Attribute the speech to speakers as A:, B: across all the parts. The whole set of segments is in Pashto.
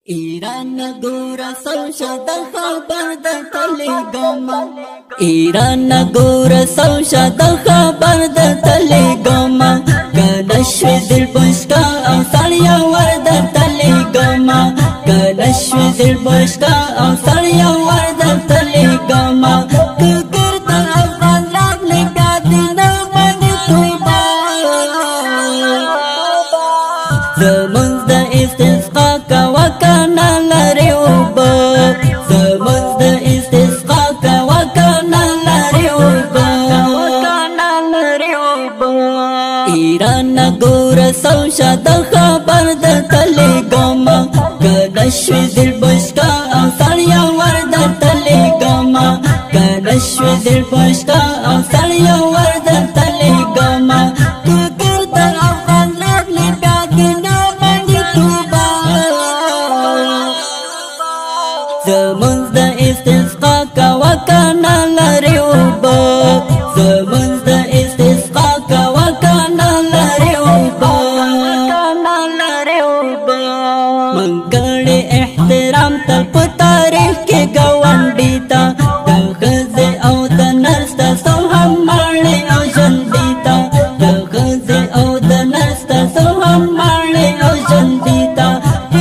A: ایران ګور سوشه د خبر د تلې ګما، ایران ګور سوشه د خبر د تلې ګما، کنه شوې دل پښکا او سړیا ور د تلې ګما، کنه شوې دل پښکا او سړیا ور د تلې ګما. کګر د افغان راغلې بیا دې نه باندې توبه، زمونږ د استسقا کوا کنا لري وب، زمونږ د استسقا کوا کنا لري وب، کنا لري وب. ایران ګور سوشه د خبر د تلې ګما، کله شوې دل بشکا او سړیا ور د تلې ګما، کله شوې دل بشکا او سړیا ور د تلې ګما. کګر د افغان راغلې بیا دې نه باندې توبه، زمونږ د استسقا کوا کنا لري وب، زمونږ د استسقا کوا کنا لري وب، کنا لري وب. منګړې احترام تل په تاریخ کې ګاونډي ته، د ښځې او د نر ستاسو هم مړې او ژوندي ته، د ښځې او د نر ستاسو هم مړې او ژوندي ته.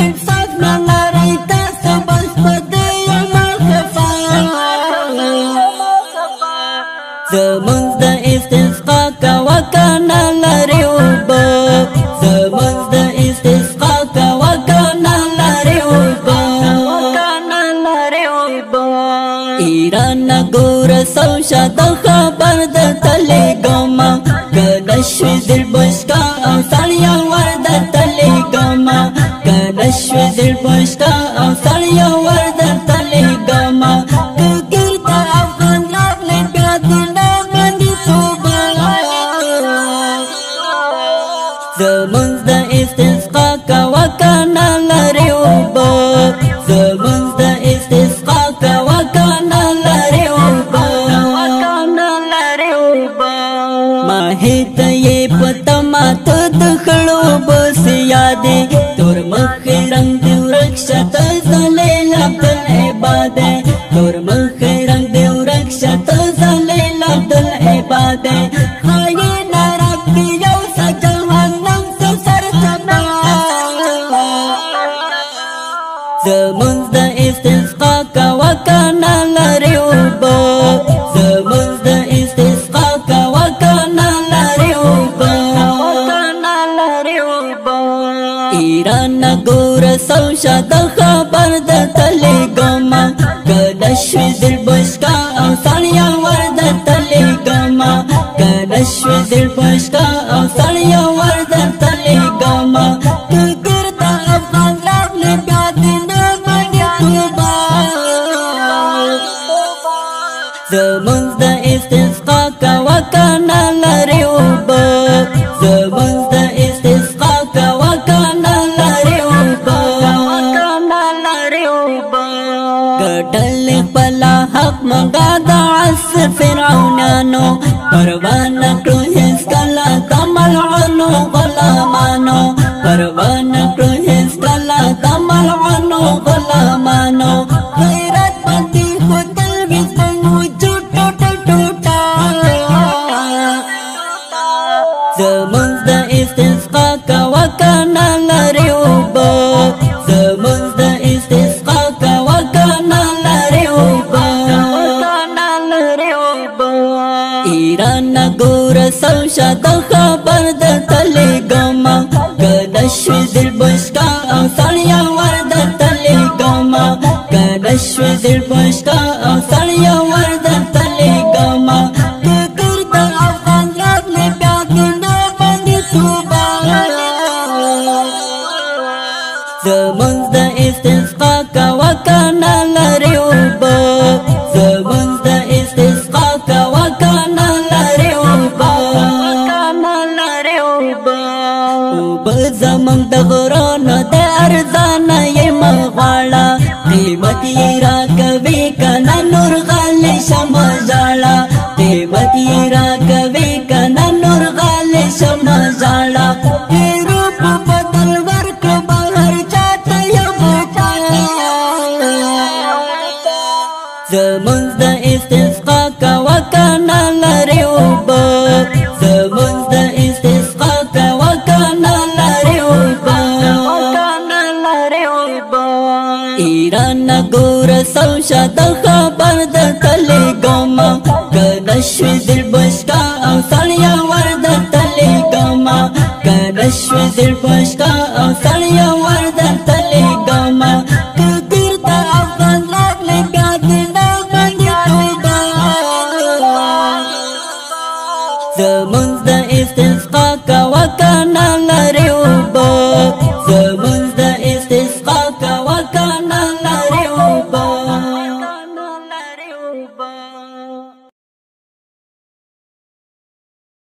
A: انصاف نه لرئ تاسو بس په دې یم خفه، زمونږ د استسقا کوا کنا لري وب، زمونږ د استسقا کوا کنا لري وب، کنا لري وب. ایران ګور سوشه د خبر د تلې ګما، کله شوې دل بشکا او سړیا ور د تلې ګما، کله شوې دل بشکا او سړیا ور د تلې ګما. کګر د افغان راغلې بیا دې نه باندې توبه، زمونږ د استسقا کوا کنا لري وب، زمونږ د استسقا کوا کنا لري وب، کنا لري وب. ماهي ته یې پته ماته د خړو بس یادې، تور مخ رنگ دی ورک شته ذلیل عبدالعباد، تور مخ رنگ دی ورک شته ذلیل عبدالعباد. خای نارک یو څه جهنم ته سر چپا، زمونږ د استسقا کوا کنا لري وب، زمونږ د استسقا کوا کنا لري وب، کنا لري وب. ایران ګور سوشه د خبر د تلې ګما، کله شوې دل بشکا او سړیا ور د تلې ګما، کله شوې دل بشکا او سړیا ور د تلې ګما. کګر د افغان راغلې بیا دې نه باندې توبه، زمونږ د استسقا کوا کنا لري وب، زمونږ د استسقا کوا کنا لري وب، کنا لري وب. ګټل خپل حق مونږه د عصر فرعونانو، پروا نه کړو هیڅ کله د ملعونو غلامانو، پروا نه کړو هیڅ کله د ملعونو غلامانو. غیرت باندې خو تل وي زموږ وجود ټوټه ټوټه، زمونږ د استسقا کوا کنا لري وب، زمونږ د استسقا کوا کنا لري وب، کنا لري وب. ایران ګور سوشه د خبر د تلې ګما، کله شوې دل بشکا او سړیا ور د تلې ګما، کله شوې دل بشکا او سړیا ور د تلې ګما. کګر د افغان راغلې بیا دې نه باندې توبه، زمونږ د استسقا کوا کنا لري وب، زمونږ د استسقا کوا کنا لري وب، کنا لري وب. وب زمونږ د غرونو د ارزانه یې مغواړه، قیمت یې راکوي کنه نور غلې شم ژاړه، قیمت یې راکوي کنه نور غلې شم ژاړه. هیرو په بدل ورکړو بهر چاته یو بوټا، زمونږ د استسقا کوا کنه لري اوبه، زمونږ د استسقا کوا کنه لري اوبه، کنه لري اوبه۔ ایران ګور سو شد خبر د تلې ګما، کنه شوی دل بشکا او سړیا ور د تلې ګما، کنه شوی دل بشکا او سړیا ور د